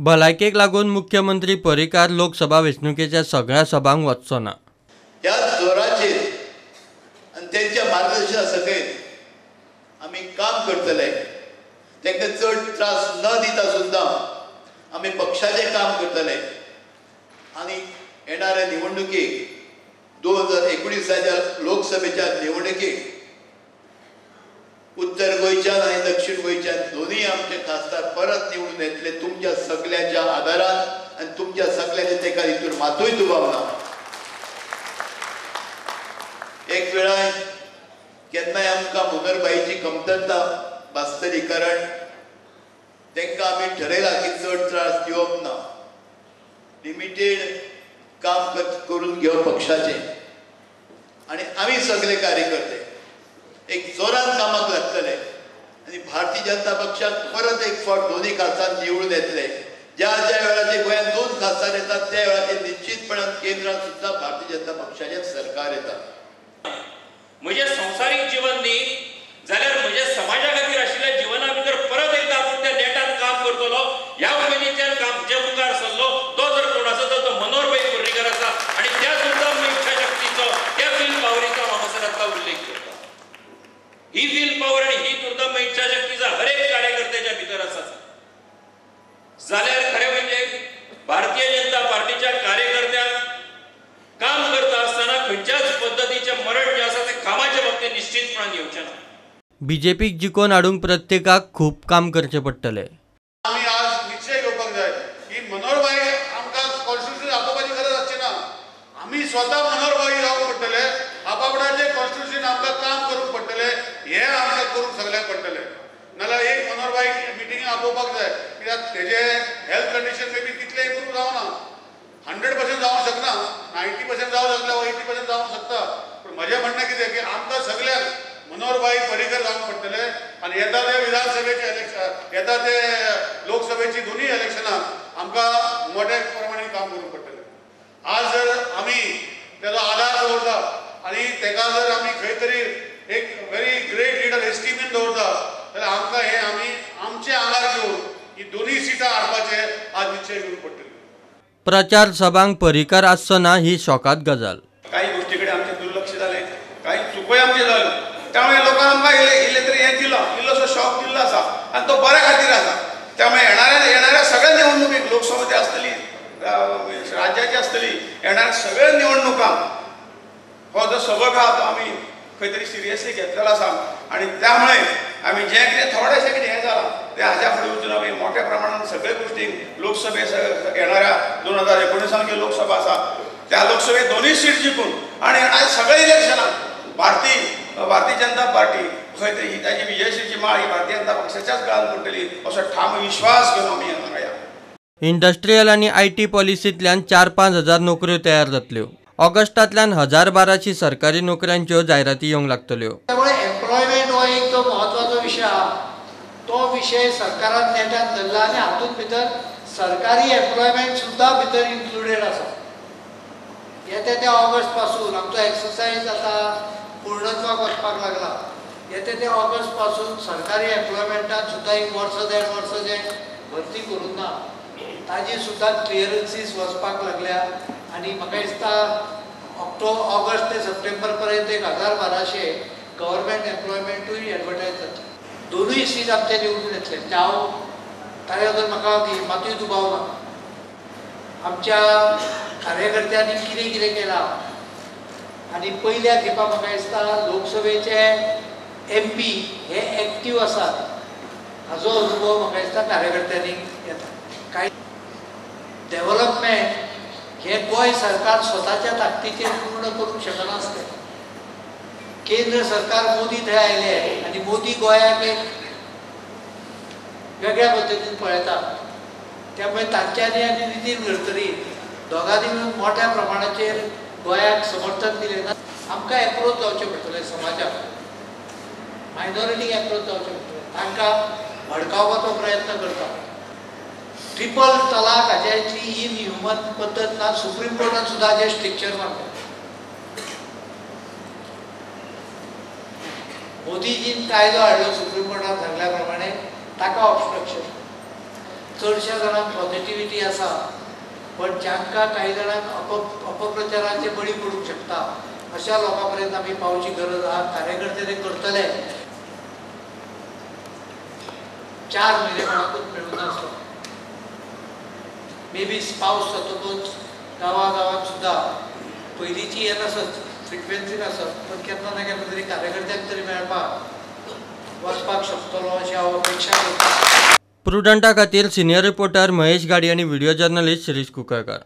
भलायकेक लागून मुख्यमंत्री पर्रीकार लोकसभा वेंचणुकेच्या सगळ्या सभांक वचचो ना. ह्या जोराचेर आनी तेंच्या मार्गदर्शना सकयल आमी काम करतले. तांकां चड त्रास न दिता सुद्दां आमी पक्षाचें काम करतले आनी येणाऱ्या निवडणुकेक 2019 लोकसभेच्या निवडणुकेक उत्तर गोंयच्यान आनी दक्षिण गोंयच्यान दोनूय आमचे खासदार परत निवडून येतले तुमच्या सगळ्यांच्या आदारान आनी तुमच्या सगळ्यांच्या तेका हितून मातूय दुबाव ना. एक वेळाय केन्नाय आमकां मनोहरभाईची कमतरता भासतली, कारण तांकां आमी ठरयलां की चड त्रास दिवप ना, लिमिटेड काम करून घेवप पक्षाचें आनी आमी सगळे कार्यकर्ते एक जोरान कामाक लागतले आनी भारतीय जनता पक्षाक परत एक फावट दोनूय खासदार निवडून येतले. ज्या ज्या वेळाचेर गोंयांत 2 खासदार येतात त्या वेळाचेर निश्चितपणान केंद्रात सुद्दां भारतीय जनता पक्षाचें सरकार येता. म्हजें संवसारीक जिवन न्ही जाल्यार म्हज्या समाजा खातीर आशिल्ल्या जिवना भितर परत एकदा आपूण त्या नेटान काम करतलो ह्या उमेदीच्यान काम जे मुखार सरलो तो जर कोण आसा तर तो मनोहरभाई पर्रीकार आसा आनी त्या दुर्दम्य इच्छाशक्तीचो, त्या will पावरीचो हांव आतां उल्लेख करता. ही will power आनी ही दुर्दम्य इच्छाशक्ती जर हर एक कार्यकर्त्याच्या भितर आसा जाल्यार खरें म्हणजे भारतीय जनता पार्टीच्या कार्यकर्त्यांक काम करता आसतना खंयच्याच पद्दतीचें मरण जें आसा तें कामाच्या बाबतींत निश्चितपणान येवचें ना. बीजेपीक जिखोवन हाडूंक प्रत्येकाक खूब काम करचें पडटलें. आमी आज निश्चय घेवपाक जाय की मनोहरभाई आमकां कॉन्स्टिट्युशन दाखोवपाची गरज आसची ना. आमी स्वता मनोहरभाई जावंक पडटले, आपापणाचें कॉन्स्टिट्युशन आमकां काम करूंक पडटलें, हें आमकां करूंक सगळ्यांक पडटलें. नाजाल्यार एक मनोहरभाई मिटींग आपोवपाक जाय, कित्याक तेजें हेल्थ कंडिशन मे बी तितलें इम्प्रूव जावना, 100% जावंक शकना, 90% जावंक शकता वा 80% जावंक शकता. पूण म्हजें म्हणणें कितें की आमकां सगळ्यांक मनोहरभाई पर्रीकर जावंक पडटले आनी येता ते विधानसभेचे इलेक्शन, येता ते लोकसभेची दोनूय इलेक्शनां आमकां मोठ्या प्रमाणे काम करूंक पडटलें. आज जर आमी तेजो आदार दवरता आनी तेका जर आमी खंय तरी एक व्हेरी ग्रेट लिडर एस्टिमेन दवरता जाल्यार आमकां हें आमी आमच्या आंगार घेवन ही दोनूय सिटां हाडपाचें आज निश्चय घेवंक पडटले. प्रचार सभांक पर्रीकार आसचो ना ही शोकाद गजाल. काही गोष्टी कडेन आमचें दुर्लक्ष जालें, काही चुकोय आमच्यो जाल्यो, त्यामुळे लोकांक आमकां इल्लें इल्लें तरी हें दिलो, इल्लोसो शॉक दिल्लो आसा आनी तो बऱ्या खातीर आसा. त्यामुळे येणाऱ्या सगळ्या निवडणुकीक, लोकसभा आसतली, राज्याची आसतली, येणाऱ्या सगळ्या निवडणुकांक हो जो सबक आहा तो आमी खंय तरी सिरियसली घेतलेलो आसा आनी त्यामुळे आमी जें कितें थोडेशें कितें हें जालां तें हाज्या फुडें वचून आमी मोठ्या प्रमाणान सगळे गोश्टींक लोकसभे येणाऱ्या 2019 जी लोकसभा आसा त्या लोकसभेत दोनूय सीट जिखून आनी येणाऱ्या सगळ्या इलेक्शनाक भारतीय जनता पार्टी खंय तरी ताजी विजयश्रीची माळ ही भारतीय जनता पक्षाच्याच गळान पडटली असो ठाम विश्वास घेवन आमी हांगा या. इंडस्ट्रियल आनी IT पॉलिसींतल्यान 4-5 हजार नोकऱ्यो तयार जातल्यो. ऑगस्टांतल्यान 1000-1200 सरकारी नोकऱ्यांच्यो जायराती येवंक लागतल्यो. त्यामुळे एम्प्लॉयमेंट हो एक जो म्हत्वाचो विशय आहा तो विशय सरकारान नेटान धरला आनी हातूंत भितर सरकारी एम्प्लॉयमेंट सुद्दां भितर इन्क्लुडेड आसा. येता त्या ऑगस्ट पासून आमचो एक्सरसायज आतां पूर्णत्वाक वचपाक लागला. येता त्या ऑगस्ट पासून सरकारी एम्प्लॉयमेंटान सुद्दां एक वर्स 1.5 वर्स जे भरती करूंक ना ताजी सुद्दां क्लियरन्सीस वचपाक लागल्या आनी म्हाका दिसता ऑगस्ट ते सप्टेंबर पर्यंत 1000-1200 गव्हर्मेंट एम्प्लॉयमेंटूय एडवर्टायज जाता. दोनूय सीट आमचे निवडून येतले, हांव ताज्या बद्दल म्हाका मातूय दुबाव ना. आमच्या कार्यकर्त्यांनी कितें कितें केलां आनी पयल्या खेपा म्हाका दिसता लोकसभेचे एमपी हे एक्टीव आसात हाजो अनुभव म्हाका दिसता कार्यकर्त्यांनी येता. कांय डेव्हलपमेंट हे गोंय सरकार स्वताच्या ताकदीचेर पूर्ण करूंक शकनासलें. केंद्र सरकार मोदी थंय आयले आनी मोदी गोंयाक एक वेगळ्या पद्दतीन पळयता, त्यामुळे तांच्यांनी आनी नितीन गडकरी दोगांनी मेळून मोठ्या प्रमाणाचेर गोंयाक समर्थन दिलें ना. आमकां एप्रोच जावचें पडटलें समाजाक, मायनॉरिटीक एप्रोच जावचें पडटलें, तांकां भडकावपाचो प्रयत्न करता. ट्रिपल तलाक हाज्या इतली इनह्युमन पद्दत ना. सुप्रीम कोर्टान सुद्दां हाजेर स्ट्रिक्चर मारलें. मोदीजीन कायदो हाडलो सुप्रीम कोर्टान सांगल्या प्रमाणे, ताका ऑब्स्ट्रक्शन. चडश्या जाणांक पॉझिटिव्हिटी आसा, पण जांकां कांय जाणांक अपप्रचाराचे बळी पडूंक शकता अशा लोकां पर्यंत आमी पावची गरज आहा. कार्यकर्ते ते करतले. 4 म्हयने कोणाकूच मेळूंक नासलो. मे बी पावस जातकूच गांवा गांवांत सुद्दां पयलींची हें नासत, फ्रिक्वेन्सी नासत, पण केन्ना ना केन्ना तरी कार्यकर्त्यांक तरी मेळपाक वचपाक शकतलो अशी हांव अपेक्षा करता. प्रुडंटा खातीर सिनियर रिपोर्टर महेश गाडी आनी व्हिडिओ जर्नलिस्ट शिरीष कुंकळकर.